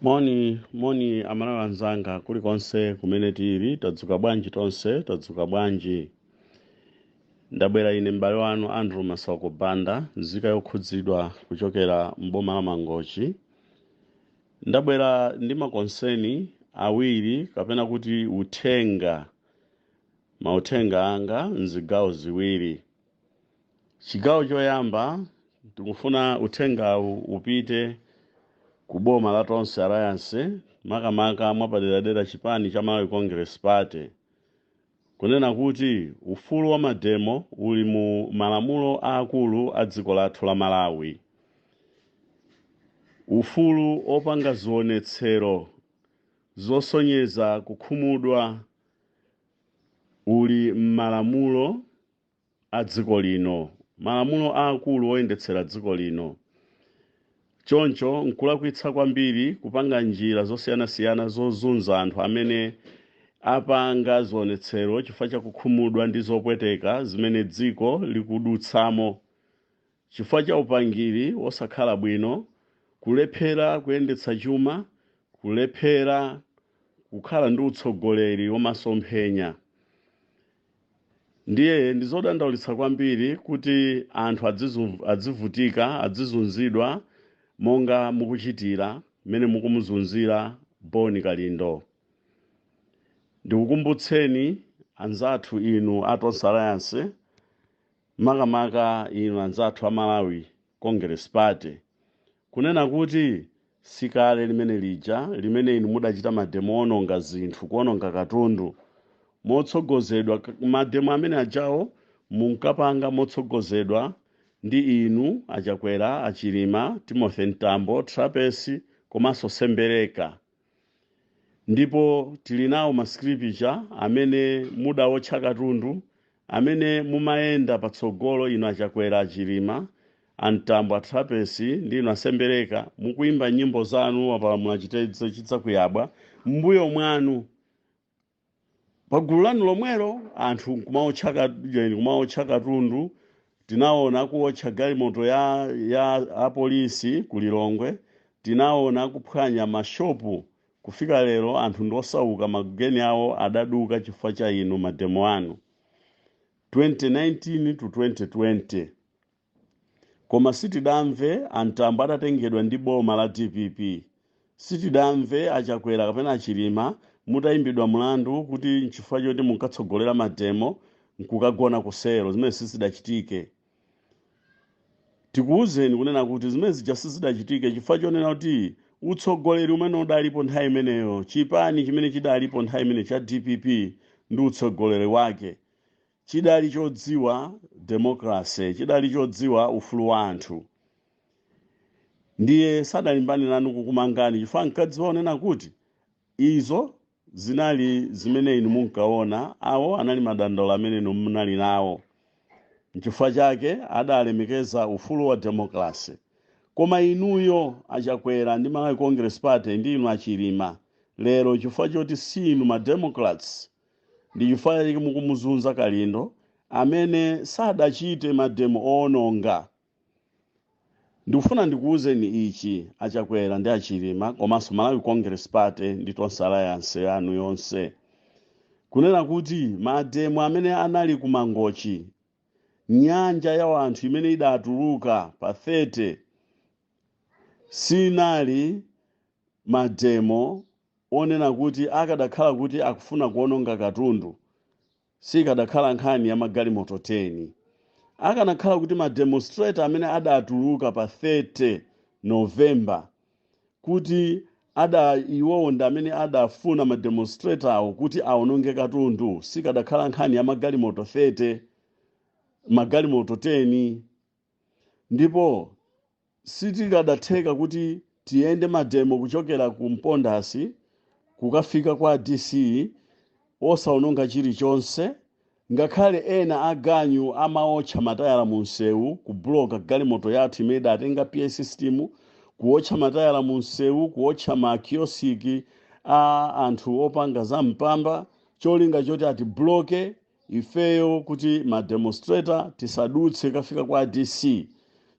Moni moni Amalawi anzanga kulikonse kumene tili, tadzuka bwanji tonse, tadzuka bwanji? Ndabwera ine m'bale wanu Andrew Masauko Banda, nzika yokhudzidwa kuchokera m'boma la Mangochi. Ndabwera ndi ma concern awiri kapena kuti uthenga, mauthenga anga mzigawo ziwiri. Chigawo choyamba, ndikufuna uthengawu upite ku boma la Tonse Alliance, makamaka mwapaderadera chipani cha Malawi Congress Party, kunena kuti ufulu wa mademo uli mu malamulo aakulu a dziko lathu la Malawi. Ufulu opanga zionetsero zosonyeza kukhumudwa uli m'malamulo a dziko lino, malamulo aakulu oyendetsera dziko lino. Choncho nkulakwitsa kwambiri kupanga njira zosiyanasiyana zozunza anthu amene apanga zionetsero chifukwa cha kukhumudwa ndi zopweteka zimene dziko likudutsamo chifukwa cha upangiri wosakhala bwino, kulephera kuyendetsa chuma, kulephera kukhala ndi utsogoleri wamasomphenya. Ndiye ndizodandaulitsa kwambiri kuti anthu adzivutika, adzizunzidwa monga mukuchitira mmene mukumuzunzira Bon Kalindo. Ndikukumbutseni anzathu inu a Tonse Alliance, makamaka inu anzathu a Malawi Congress Party, kunena kuti sikale limene lija limene inu mudachita mademo ononga zinthu, kuononga katundu motsogozedwa. Mademo amene ajawo munkapanga motsogozedwa ndi inu Achakwera, Achilima, Timothy Mtambo, Trapence komanso Sembereka, ndipo tili nawo ma scripture amene mudawotcha katundu, amene mumayenda patsogolo inu Achakwera, Achilima, Amtambo, Atrapence ndi inu Asembereka, mukuimba nyimbo zanu, "Wapalamula chitedze chidzakuyabwa", mbuyo mwanu pagulu lanu lomwelo anthu nkumaotcha katundu. Tinaona kuotcha galimoto ya apolisi ku Lilongwe, tinaona kuphwanya mashopu. Kufika lero anthu ndi osauka, mageni awo adaduka chifukwa cha inu, mademo anu 2019 to 2020. Koma sitidamve Amtambo atatengedwa ndi boma la DPP, sitidamve Achakwera kapena Achilima mutayimbidwa mlandu kuti nchifukwa choti munkatsogolera mademo nkukagona kuselo. Zimene sizidachitike. Tikuwuzeni kunena kuti zimene zija sizidachitike chifukwa chonena kuti utsogoleri umene udalipo nthawi imeneyo, chipani chimene chidalipo nthawi imene cha DPP ndi utsogoleri wake, chidali chodziwa democracy, chidali chodziwa ufulu wa anthu. Ndiye sadalimbane nanu kukumangani chifukwa nkadziwa onena kuti izo zinali zimene inu munkaona, awo anali madandaulo amene inu munali nawo. Nchifukwa chake adalemekeza ufulu wa democracy. Koma inuyo Achakwera ndi Malawi Congress Party ndi inu Achilima lero, chifukwa choti si inu ma democrats, ndi chifukwa chake mukumuzunza Kalindo amene sadachite mademo owononga. Ndikufuna ndikuwuzeni ichi, Achakwera ndi Achilima komanso Malawi Congress Party ndi Tonse Alliance yanu yonse, kunena kuti mademo amene anali ku Mangochi, nyanja ya anthu imene idatuluka pa 30, sinali mademo onena kuti akadakhala kuti akufuna kuononga katundu sikadakhala nkhani ya magalimoto 10. Akanakhala kuti ma demonstrator amene adatuluka pa 30 November kuti ada iwowo ndi amene adafuna ma demonstrator awo kuti aononge katundu, sikadakhala nkhani ya magalimoto 30, magalimoto 10. Ndipo sitikadatheka kuti tiyende mademo kuchokera ku Mpondasi kukafika kwa DC osaononga chilichonse, ngakhale ena aganyu amaotcha matayala mu msewu, kubuloka galimoto yathu imene idatenga PA system, kuotcha matayala mu msewu, kuotcha ma kiosk a anthu opanga za mpamba, cholinga choti atibloke ifeyo kuti ma demonstrator tisadutse kafika kwa DC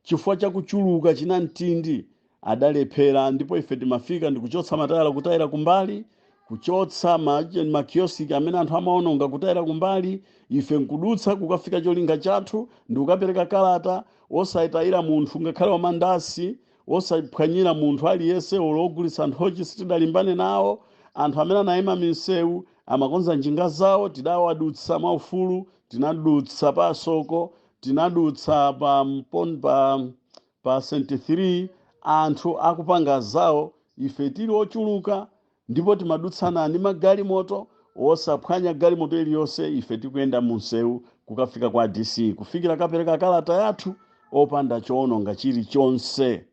chifukwa chakuchuluka chinamtindi. Adalephera, ndipo ife timafika ndikuchotsa matayala kutayira kumbali, kuchotsa makiosiki amene anthu amaononga kutayira kumbali. Ife nkudutsa kukafika cholinga chathu ndikukapereka kalata, osayitayira munthu ngakhale wamandasi, osaphwanyira munthu aliyense, olo ogulitsa nthochi sitidalimbane nawo. Anthu amene anayima minsewu amakonza njinga zawo, tidawadutsa mwaufulu. Tinadutsa pa Soko, tinadutsa pa 73, anthu akupanga zawo, ife tili ochuluka, ndipo timadutsana ndi magalimoto osaphwanya galimoto iliyonse. Ife tikuyenda munsewu kukafika kwa DC, kufikira kapereka kalata yathu opanda choononga chilichonse.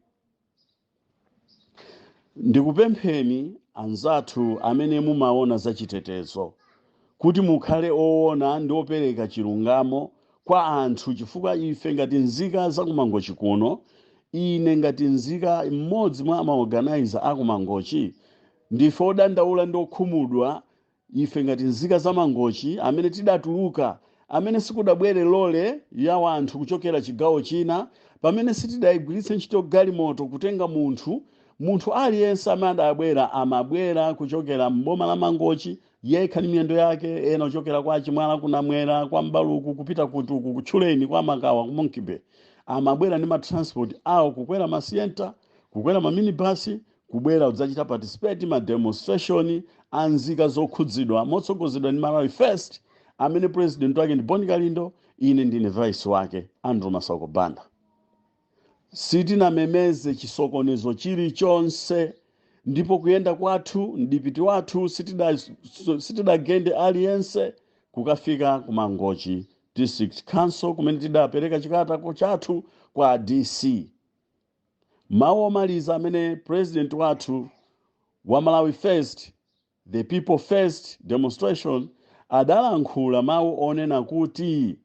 Ndikupempheni anzathu amene mumaona zachitetezo kuti mukhale oona ndi opereka chilungamo kwa anthu, chifukwa ife ngati nzika zakumangochi kuno, ine ngati nzika mmodzi mwa ma organizer akumangochi, ndife odandaula ndi okhumudwa. Ife ngati nzika za Mangochi amene tidatuluka, amene sikudabwere lole ya wanthu kuchokera chigawo china, pamene sitidayigwiritse ntchito galimoto kutenga munthu, munthu aliyense amene adabwera amabwera kuchokera mboma la Mangochi yekha ndi miyendo yake, ena kuchokera kwa Chimwala, kunamwera kwa Mbaluku, kupita kuti uku kutchuleni kwa Makawa, ku Monkey Bay, amabwera ndi ma transport awo, kukwera ma Sienta, kukwera ma minibus, kubwera kudzachita participate ma demonstration a nzika zokhudzidwa motsogozedwa ndi Malawi First, amene president wake ndi Bon Kalindo, ine ndine vice wake, Andrew Masako Banda. Sitinamemeze chisokonezo chilichonse, ndipo kuyenda kwathu, mdipiti wathu, sitidagende aliyense kukafika ku Mangochi District Council kumene tidapereka chikalata chathu kwa DC. Mawu omaliza amene president wathu wa Malawi First, the People First demonstration, adalankhula mawu onena kuti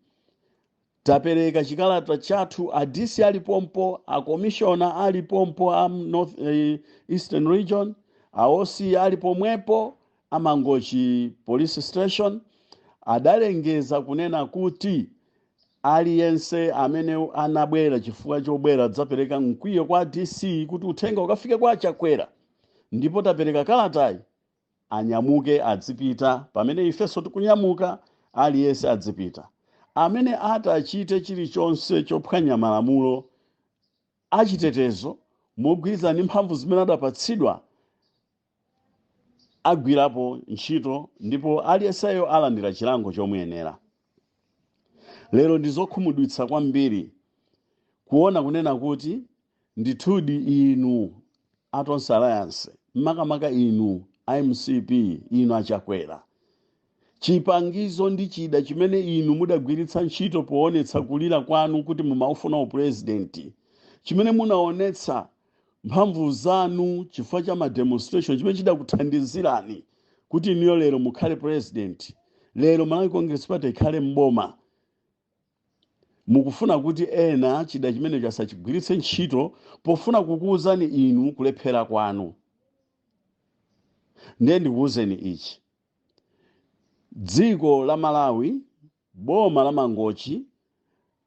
tapereka chikalata chathu, a DC alipompo, a commissioner alipompo a North Eastern Region, a OC ali pomwepo amangochi Police Station, adalengeza kunena kuti aliyense amene anabwera chifukwa chobwera adzapereka mkwiyo kwa DC kuti uthenga ukafike kwa Chakwera, ndipo tapereka kalatayi, anyamuke adzipita. Pamene ifenso tikunyamuka, aliyense adzipita. Amene atachite chilichonse chophwanya malamulo achitetezo mogwirizana ndi mphamvu zimene adapatsidwa, agwirapo ntchito, ndipo aliyenseyo alandira chilango chomuyenera. Lero ndi zokhumudwitsa kwambiri kuona kunena kuti ndithudi inu a Tonse Alliance, makamaka inu MCP, inu achakwera, chipangizo ndi chida chimene inu mudagwiritsa ntchito poonetsa kulira kwanu kuti mumaufuna upurezidenti, chimene munaonetsa mphamvu zanu chifukwa cha ma demonstration, chimene chidakuthandizirani kuti inuyo lero mukhale president, lero Malawi Congress Party ikhale mboma, mukufuna kuti ena chida chimenecho asachigwiritse ntchito pofuna kukuwuzani inu kulephera kwanu. Ndiye ndikuwuzeni ichi: dziko la Malawi, boma la Mangochi,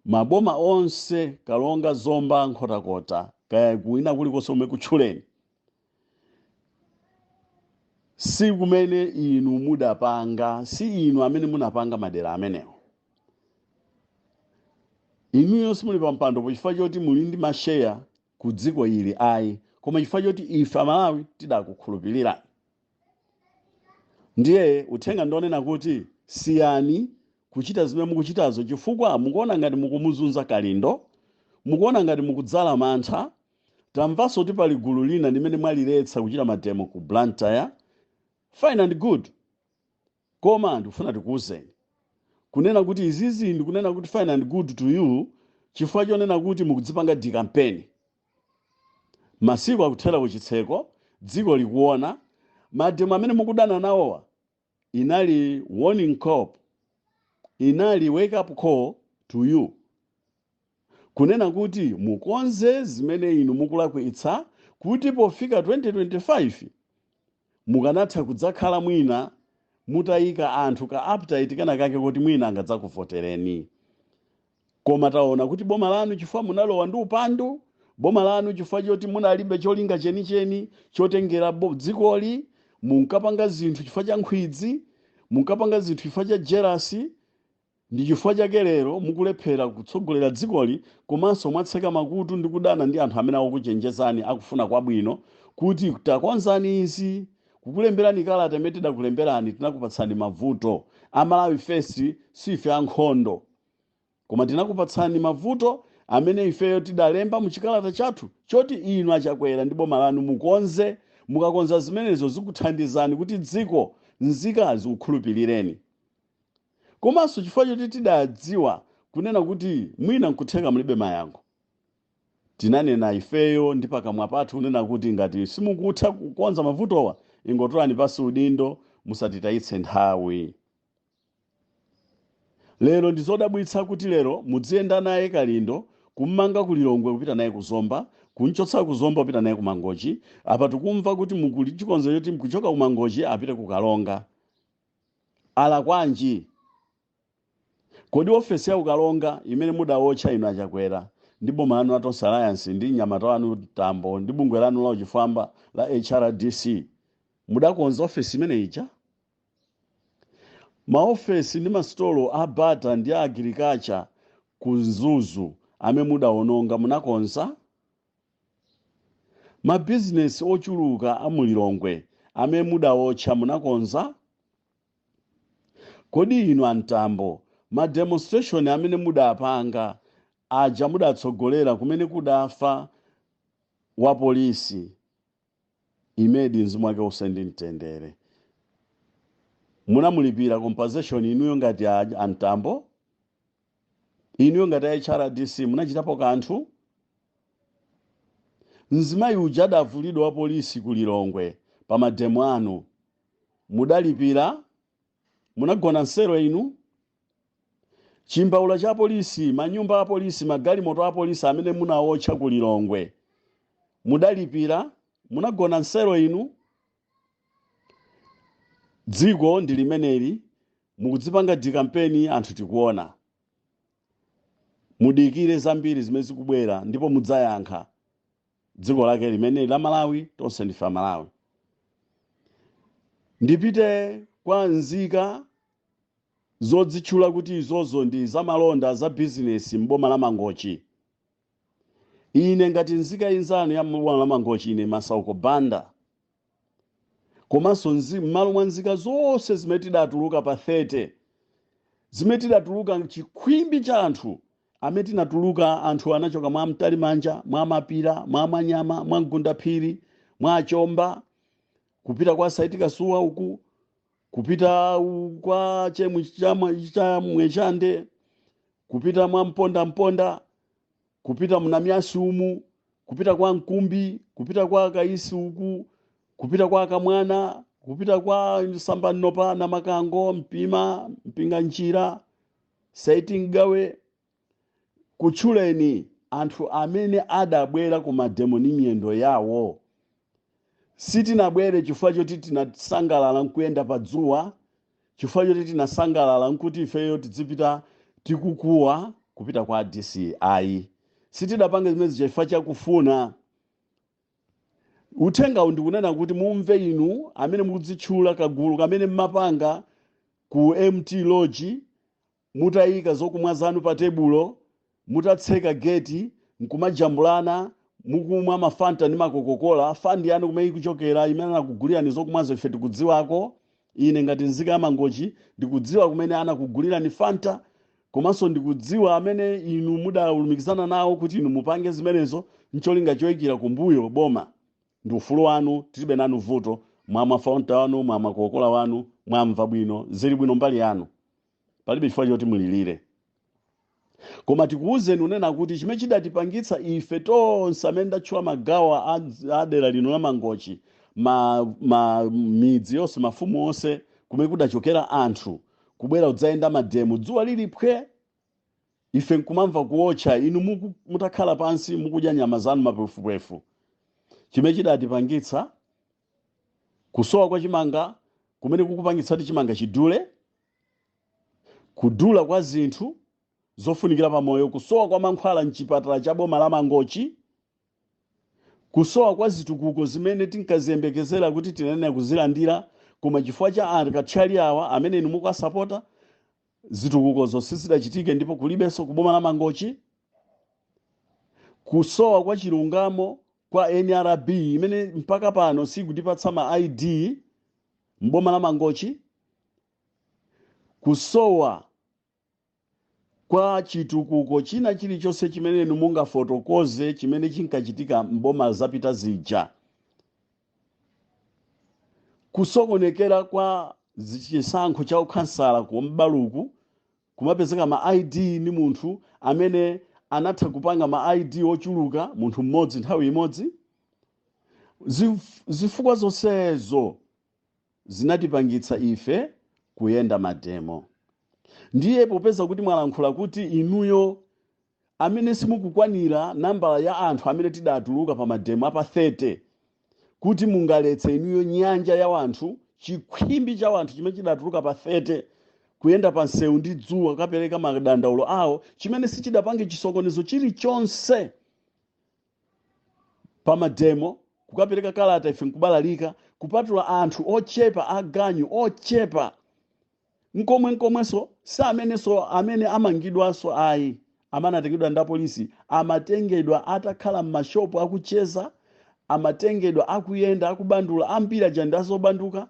maboma onse, Kalonga, Zomba, Nkhotakota, kaya kwina kulikonse komwe kutchuleni, si kumene inu mudapanga, si inu amene munapanga madera amenewo. Inuyo simuli pa mpando chifukwa choti muli ndi masheya ku dziko ili, ayi, koma chifukwa choti ife Amalawi tidakukhulupirirani. Ndiye uthenga ndionena kuti siyani kuchita zimene mukuchitazo, chifukwa mukuona ngati mukumuzunza Kalindo, mukuona ngati mukudzala mantha. Tamvanso kuti pali gulu lina limene mwaliletsa kuchita ma demo ku Blantyre. Fine and good, koma ndikufuna tikuwuzeni kunena kuti izizi, ndikunena kuti fine and good to you chifukwa chonena kuti mukudzipanga decampaign. Masiku akuthera kuchitseko, dziko likuona. Ma demo amene mukudana nawowa inali warning call, inali wake up call to you kunena kuti mukonze zimene inu mukulakwitsa, kuti pofika 2025 mukanatha kudzakhala mwina mutayika anthu ka appetite kena kake kuti mwina angadzakuvotereni. Koma taona kuti boma lanu, chifukwa munalowa ndi upandu, Boma lanu, chifukwa choti munalibe cholinga chenicheni chotengera dzikoli, munkapanga zinthu chifukwa cha nkhwidzi, munkapanga zinthu chifukwa cha jealousy. Ndi chifukwa chake lero mukulephera kutsogolera dzikoli, komanso mwatseka makutu ndi kudana ndi anthu amene akukuchenjezani, akufuna kwabwino, kuti takonzani izi, kukulemberani kalata imene tidakulemberani. Tinakupatsani mavuto. Amalawi first sife ankhondo, koma tinakupatsani mavuto amene ifeyo tidalemba muchikalata chathu choti inu Achakwera ndi boma lanu mukonze. Mukakonza zimenezo, zikuthandizani kuti dziko, nzika zikukhulupirireni. Komanso chifukwa choti tidadziwa kunena kuti mwina nkutheka mulibe mayankho, tinanena ifeyo ndi pakamwa pathu kunena kuti ngati simukutha kukonza mavutowa, ingotulani pasi udindo, musatitayitse nthawi. Lero ndi zodabwitsa kuti lero mudziyenda naye Kalindo, kummanga ku Lilongwe, kupita naye ku Zomba, kumchotsa ku Zomba, kupita naye ku Mangochi. Apa tikumva kuti mukuli chikonzo choti kuchoka ku Mangochi apite ku Kalonga. Alakwanji? Kodi ofesi ya kukalonga imene mudawotcha inu Achakwera ndi boma lanu la Tonse Alliance ndi mnyamata wanu Tambo ndi bungwe lanu la uchifwamba la HRDC, mudakonza ofesi imene ija? Maofesi ndi masitolo a Bata ndi a Agriculture ku Mzuzu amene mudawononga, munakonza? Mabizinesi ochuluka a mulilongwe amene mudawotcha, munakonza? Kodi inu Antambo, ma demonstration amene mudapanga aja mudatsogolera, kumene kudafa wa polisi imedi, mzimu wake uuse ndi mtendere, munamulipira compensation inuyo ngati Antambo? Inuyo ngati a HRDC munachitapo kanthu? Mzimayi uja adavulidwa wa polisi ku Lilongwe pa ma demo anu, mudalipira? Munagona nsero inu? Chimbaula cha polisi, manyumba a polisi, magalimoto a polisi amene munawotcha ku Lilongwe, mudalipira? Munagona nsero inu? Dziko ndi limeneli, mukudzipanga decampaign, anthu tikuona. Mudikire zambiri zimene zikubwera, ndipo mudzayankha. Dziko lake limeneli la Malawi, tonse ndife Amalawi. Ndipite kwa nzika zodzitchula kuti izozo ndi zamalonda, za bizinesi m'boma la Mangochi. Ine ngati nzika inzanu ya m'boma la Mangochi, ine Masauko Banda, komanso m'malo mwa nzika zonse zimene tidatuluka pa 30, zimene tidatuluka, chikhwimbi cha anthu amene tinatuluka, anthu anachoka mwa Mtalimanja, mwa Mapira, mwa Manyama, mwa Mgundaphiri, mwa Achomba, kupita kwa Saiti Kasuwa uku, kupita kwa Chemwe cha Mwechande, kupita mwa Mponda Mponda, kupita Munamyasi umu, kupita kwa Nkumbi, kupita kwa Kaisi uku, kupita kwa Kamwana, kupita kwa Sambanopa na Makango, Mpima, Mpinganjira, Saiti Mgawe, kutchuleni anthu amene adabwera ku ma demo ni miyendo yawo. Sitinabwere chifukwa choti tinasangalala nkuyenda pa dzuwa, chifukwa choti tinasangalala nkuti ifeyo tidzipita tikukuwa kupita kwa DC, ayi. Sitidapange zimene chifukwa chakufuna. Uthengawu ndikunena kuti mumve inu amene mukudzitchula kagulu kamene mmapanga ku MT Lodge, mutayika zokumwa zanu pa tebulo, mutatseka geti, nkumajambulana mukumwa mafanta ndi macoca-cola. Fund yanu kumene ikuchokera, imene anakugulirani zokumwazo, ife tikudziwako. Ine ngati nzika ya Mangochi ndikudziwa kumene anakugulirani Fanta, komanso ndikudziwa amene inu mudalumikizana nawo kuti inu mupange zimenezo ncholinga choyikira kumbuyo boma. Ndi ufulu wanu, tilibe nanu vuto. Mwamwa Fanta wanu, mwamwa Coca-Cola wanu, mwamva bwino, zili bwino mbali yanu, palibe chifukwa choti mulilire. Koma tikuwuzeni unena kuti chimene chidatipangitsa ife tonse amene ndatchula magawo a dera lino la Mangochi, ma midzi yonse, mafumu onse, kumene kudachokera anthu kubwera kudzayenda ma demo dzuwa lili phwe, ife nkumamva kuotcha, inu mutakhala pansi mukudya nyama zanu mapwefupwefu, chimene chidatipangitsa, kusowa kwa chimanga kumene kukupangitsa kuti chimanga chidule, kudula kwa zinthu zofunikira pamoyo, kusowa kwa mankhwala mchipatala cha boma la Mangochi. Kusowa kwa zitukuko zimene tinkaziyembekezera kuti tinene kuzilandira, koma chifukwa cha akathyali awa amene inu mukuwasapota, zitukukozo sizidachitike ndipo kulibenso kuboma la Mangochi. Kusowa kwa chilungamo kwa NRB imene mpaka pano sikutipatsa ma ID mboma la Mangochi. Kusowa kwa chitukuko china chilichonse chimene inu mungafotokoze chimene chinkachitika mboma zapita zija. Kusokonekera kwa chisankho cha ukhansala ku Mbaluku, kumapezeka ma ID ni munthu amene anatha kupanga ma ID ochuluka munthu mmodzi nthawi imodzi. Zifukwa zonsezo zinatipangitsa ife kuyenda mademo. Ndiye popeza kuti mwalankhula kuti inuyo amene simukukwanira nambala ya anthu amene tidatuluka pa mademo apa 30, kuti mungaletse inuyo nyanja ya wanthu, chikhwimbi cha wanthu chimene chidatuluka pa 30 kuyenda pa msewu ndi dzuwa kukapereka madandaulo awo, chimene sichidapange chisokonezo chilichonse pa mademo, kukapereka kalata ife nkubalalika, kupatula anthu ochepa aganyu ochepa nkomwe nkomwenso si amenenso amene amangidwanso ayi, amene atengedwa ndi apolisi amatengedwa atakhala m'mashopu akucheza, amatengedwa akuyenda akubandula. Ambiri aja ndi azobanduka,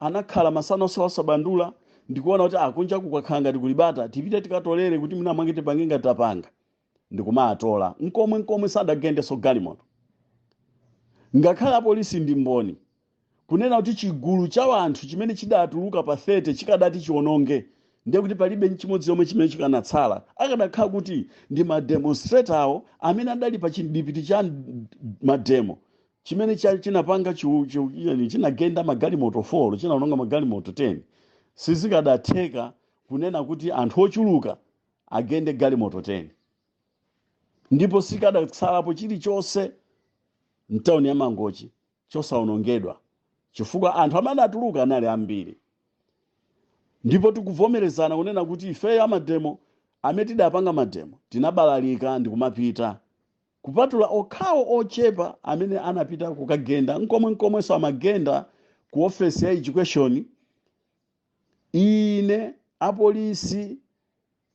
anakhala masana onse osabandula, ndikuona kuti akunja kukakhala ngati kulibata, tipite tikatolere kuti mwina mwange tipange ngati tapanga, ndikumatola. Nkomwe nkomwe sadagendenso galimoto. Ngakhale apolisi ndi mboni kunena kuti chigulu cha anthu chimene chidatuluka pa 30 chikadati chiononge, ndiye kuti palibe nchimodzi chomwe chimene chikanatsala, akadakhala kuti ndi mademonstrator awo amene adali pa chidipiti cha mademo chimene chinapanga chinagenda magalimoto 4, chinaononga magalimoto 10. Sizikadatheka kunena kuti anthu ochuluka agende galimoto 10, ndipo sikadatsalapo chilichonse mtawuni ya Mangochi chosaonongedwa, chifukwa anthu amene atuluka anali ambiri. Ndipo tikuvomerezana kunena kuti ifeyo amademo amene tidapanga mademo tinabalalika ndikumapita, kupatula okhawo ochepa amene anapita kukagenda. Nkomwe nkomwenso amagenda ku ofesi ya education. Ine, apolisi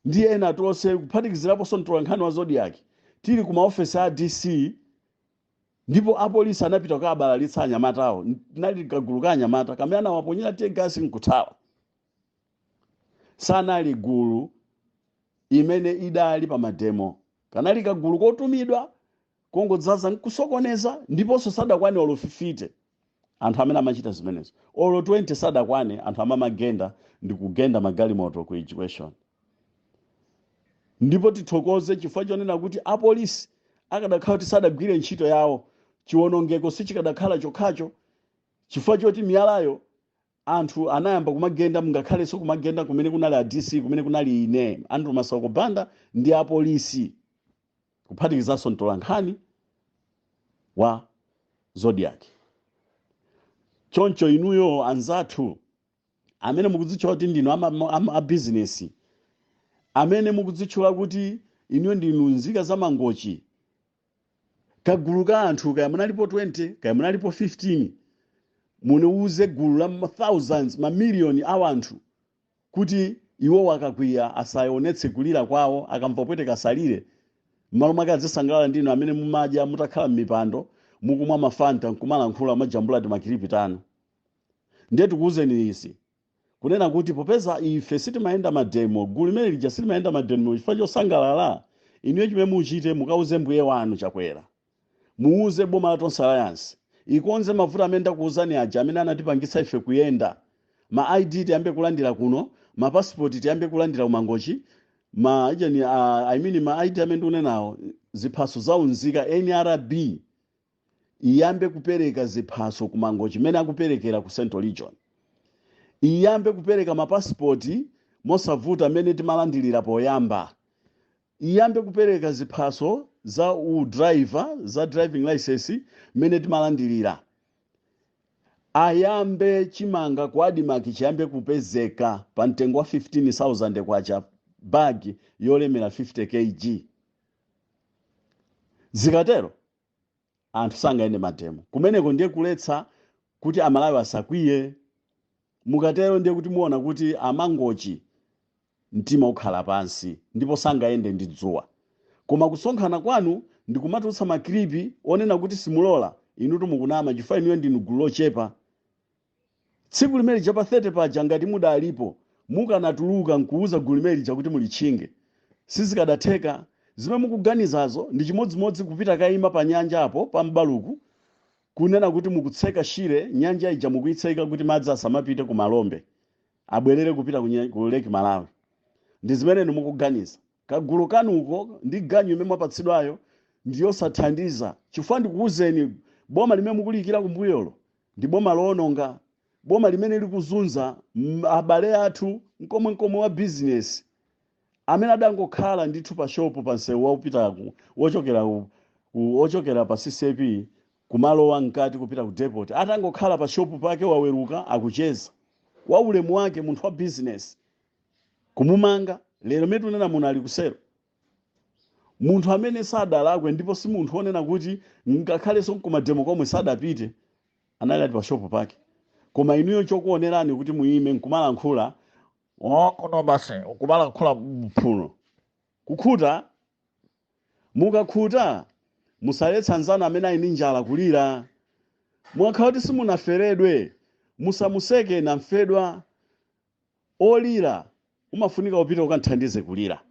ndi ena tonse, kuphatikiziraponso mtolankhani wa Zodiak, tili ku maofesi a DC, ndipo apolisi anapita kukabalalitsa anyamatawo. Tinali kagulu ka anyamata kamene anawaponyera tear gas nkuthawa. Sanali gulu imene idali pa mademo, kanali kagulu kotumidwa kongodzaza nkusokoneza. Ndiponso sadakwane olo 50 anthu amene amachita zimenezo, olo 20 sadakwane anthu amamagenda ndi kugenda magalimoto ku education. Ndipo tithokoze chifukwa chonena kuti apolisi akadakhala kuti sadagwire ntchito yawo, chiwonongeko sichikadakhala chokhacho, chifukwa choti miyalayo anthu anayamba kumagenda, ngakhalenso kumagenda kumene kunali a DC, kumene kunali ine Andrew Masauko Banda ndi apolisi, kuphatikizanso mtolankhani wa Zodiak. Choncho inuyo anzathu amene mukudzitchula kuti ndinu a bizinesi, amene mukudzitchula kuti inuyo ndinu nzika za Mangochi, kagulu ka anthu kaya munalipo 20, kaya munalipo 15, muniuze gulu la thousands, mamiliyoni a anthu kuti iwo akakwiya asaonetse kulira kwawo, akamva pweteka asalire, m'malo mwake azisangalala ndinu amene mumadya mutakhala m'mipando, mukumwa mafanta, nkumalankhula, majambula timakilipi tanu. Ndiye tikuwuzeni izi kunena kuti popeza ife sitimayenda mademo, gulu limene lija sitimayenda mademo chifukwa chosangalala, inuyo chimene muchite, mukauze mbuye wanu Chakwera, muuze boma la Tonse Alliance ikonze mavuto amene ndakuwuzani aja amene anatipangitsa ife kuyenda. Ma ID tiyambe kulandira kuno, mapasipoti tiyambe kulandira kumangochi, ma ijeni, I mean ma ID amene ndikunenawo, ziphaso za unzika. NRB iyambe kupereka ziphaso kumangochi mmene akuperekera ku Central Region, iyambe kupereka mapasipoti mosavuta mmene timalandilira poyamba, iyambe kupereka ziphaso za udriver, za driving license mmene timalandilira, ayambe chimanga ku ADMARC chiyambe kupezeka pa mtengo wa 15,000 kwacha bagi yolemera 50 kg. Zikatero Anthu sangayende mademo. Kumeneko ndiye kuletsa kuti Amalawi asakwiye. Mukatero ndiye kuti muona kuti amangochi mtima ukhala pansi ndipo sangayende ndi dzuwa. Koma kusonkhana kwanu ndikumatulutsa ma clip onena kuti simulola, inutu mukunama, chifukwa inuyo ndinu gulu lochepa. Tsiku limene lija pa 30 paja, ngati mudalipo, mukanatuluka nkuuza gulu limene lija kuti mulitchinge, sizikadatheka. Zimene mukuganizazo ndi chimodzimodzi kupita kayima pa nyanja apo pa Mbaluku, kunena kuti mukutseka Shire, nyanja ija mukuyitseka kuti madzi asamapite ku Malombe, abwerere kupita ku Lake Malawi. Ndi zimene inu mukuganiza. Kagulu kanuko ndi ganyu imene mwapatsidwayo ndiyosathandiza, chifukwa ndikuwuzeni, boma limene mukuliyikira kumbuyolo ndi boma lowononga, boma limene likuzunza abale athu, nkomwenkomwe wa bizinesi amene adangokhala ndithu pa shopu pa msewu waupita wochokera pa CCAP kumalowa mkati kupita ku depot. Atangokhala pa shopu pake, waweruka, akucheza wa ulemu wake, munthu wa bizinesi, kumumanga. Lero mene tunena muno ali kusero, munthu amene sadalakwe, ndipo si munthu wonena kuti ngakhalenso nkumademo komwe sadapite, anali ali pa shopu pake. Koma inuyo chokuonerani kuti muyime nkumalankhula kuno basi, nkumalankhula mphuno, kukhuta. Mukakhuta, musaletsa anzanu amene ali ndi njala kulira. Mukakhala kuti simunaferedwe, musamuseke namfedwa olira. Umafunika upite ukanthandize kulira.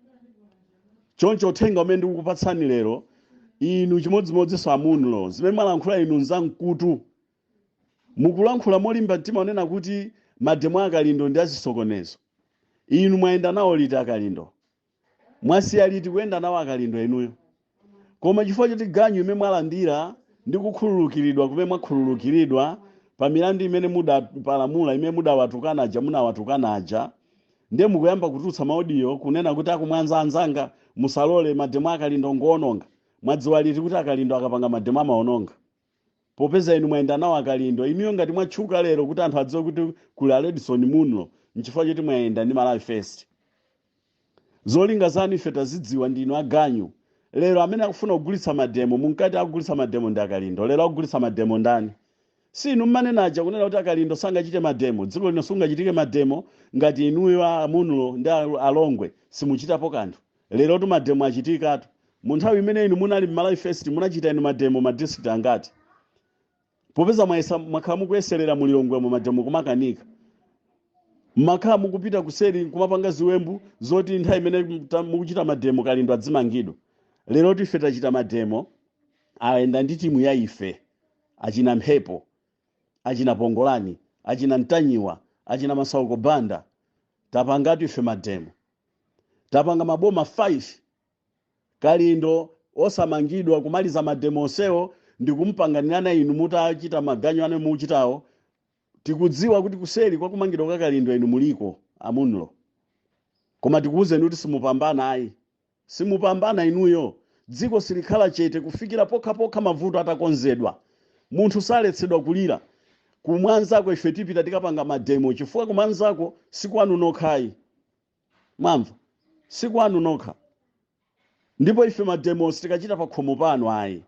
Choncho uthenga umene ndikukupatsani lero, inu chimodzimodzinso amunlo, zimene mwalankhula inu nzamkutu. Mukulankhula molimba mtima onena kuti mademo akalindo ndi azisokonezo. Inu mwayenda nawo liti akalindo? Mwasiya liti kuyenda nawo akalindo inuyo? Koma chifukwa choti ganyu imene mwalandira ndi kukhululukiridwa kumene mwakhululukiridwa pa milandu imene mudapalamula, imene mudawatukana aja, munawatukana aja, ndiye mukuyamba kutulutsa ma audio kunena kuti akumwanza anzanga, musalole mademo akalindo, ngoononga. Mwadziwa liti kuti akalindo akapanga mademo amaononga, popeza inu mwayenda nawo akalindo? Inuyo ngati mwatchuka lero kuti anthu adziwe kuti kuli a Redson Munlo, nchifukwa choti mwayenda ndi Malawi First. Zolinga zanu ife tazidziwa, ndinu aganyu. Lero amene akufuna kugulitsa mademo, munkati akugulitsa mademo ndi akalindo, lero akugulitsa mademo ndani? Si inu mmanena aja kunena kuti akalindo sangachite mademo, dziko lino sungachitike mademo ngati inuyo amunlo ndi alongwe simuchitapo kanthu? Lero tu mademo achitikatu. Mu nthawi imene inu munali mmalawi First, munachita inu mademo ma district angati? Popeza mwayesa, mwakhala mukuyeserera mulilongwemo mademo kumakanika, mmakhala mukupita kuseri kumapanga ziwembu zoti nthawi imene mukuchita mademo kalindo adzimangidwa. Lero ife tachita mademo, ayenda ndi timu ya ife, achina Mphepo, achina Pongolani, achina Mtanyiwa, achina Masauko Banda. Tapangatu ife mademo, tapanga maboma 5, kalindo osamangidwa. Kumaliza mademo onsewo ndikumpanganirana inu mutachita maganyu anu muchitawo. Tikudziwa kuti kuseri kwa kumangidwa kwa kalindo inu muliko, amunlo. Koma tikuwuzeni kuti simupambana ayi, simupambana inuyo. Dziko silikhala chete kufikira pokhapokha mavuto atakonzedwa. Munthu saletsedwa kulira. Kumwanzako ife tipita tikapanga mademo, chifukwa kumwanzako sikwanu nokhayi, mwamva? Sikwanu nokha. Ndipo ife mademo sitikachita pa khomo panu ayi.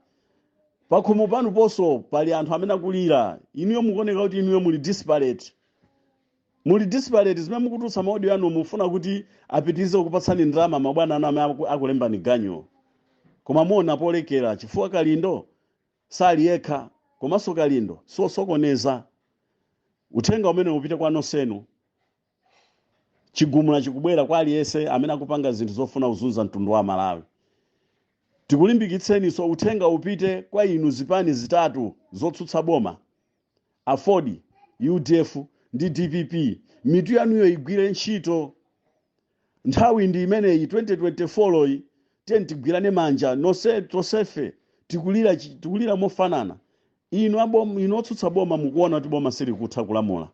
Pa khomo panu ponso pali anthu amene akulira. Inuyo mukuoneka kuti inuyo muli desperate, muli desperate. Zimene mukutulutsa ma audio anu, mufuna kuti apitirize kukupatsani ndalama mabwana anu amene akulembani ganyo. Koma muona polekera, chifukwa kalindo sali yekha, komanso kalindo siosokoneza. Uthenga umene upite kwa nonsenu: chigumula chikubwera kwa aliyense amene akupanga zinthu zofuna kuzunza mtundu wa Malawi. Tikulimbikitseninso, uthenga upite kwa inu zipani zitatu zotsutsa boma, AFORD, UDF ndi DPP. Mitu yanuyo igwire ntchito. Nthawi ndi imeneyi, 2024 loyi. Tiye tigwirane manja nonse, tonsefe tikulira, tikulira mofanana. Inu aboma, inu otsutsa boma, mukuona kuti boma silikutha kulamula.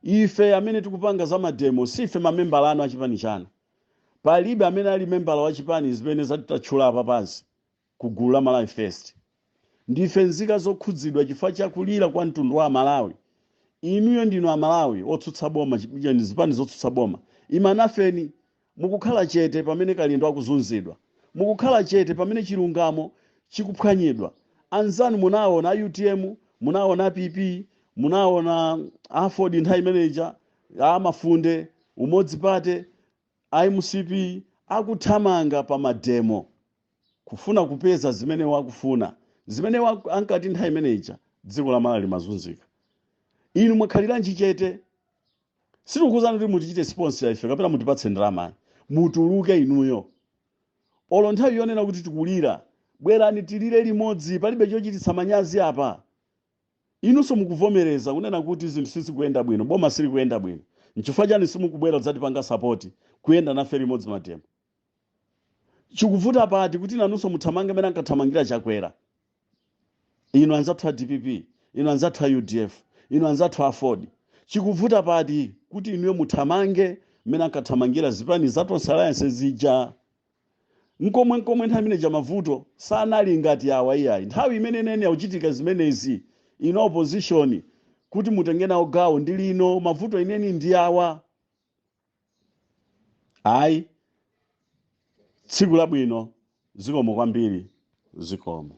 Ife amene tikupanga za mademo sife mamembala anu achipani chanu. Palibe amene ali membala wa chipani zimene zatatchula apapazi ku gulu la Malawi First. Ndife nzika zokhudzidwa chifukwa chakulira kwa mtundu wa Amalawi. Inuyo ndinu Amalawi otsutsa boma, zipani zotsutsa boma, imanafeni. Mukukhala chete pamene kalindo akuzunzidwa, mukukhala chete pamene chilungamo chikuphwanyidwa. Anzanu munaona a UTM, munaona a PP, munaona AFORD nthawi imeneja, a Mafunde, Umodzi Party, a MCP akuthamanga pa mademo kufuna kupeza zimene wakufuna, zimene ankati nthawi imeneja dziko la Malawi limazunzika. Inu mwakhaliranji chete? Sitikukuwuzani kuti mutichite sponsor ife kapena mutipatse ndalama. Mutuluke inuyo. Olo nthawi yonena kuti tikulira, bwerani tilire limodzi, palibe chochititsa manyazi apa. Inunso mukuvomereza kunena kuti zinthu sizikuyenda bwino, boma silikuyenda bwino. Nchifukwa chani simukubwera kudzatipanga support, kuyenda nafe limodzi mademo? Chikuvuta pati kuti nanunso muthamange mene ankathamangira Chakwera? Inu anzathu a DPP, inu anzathu a UDF, inu anzathu a AFORD, chikuvuta pati kuti inuyo muthamange mmene ankathamangira zipani za Tonse Alliance zija? Nkomwe nkomwe nthawi imeneja mavuto sanali ngati awa iyayi. Nthawi imene nene akuchitika zimenezi, inu opposition kuti mutenge nawo gawo ndi lino, mavuto ineni ndi awa. Ayi, tsiku labwino, zikomo kwambiri, zikomo.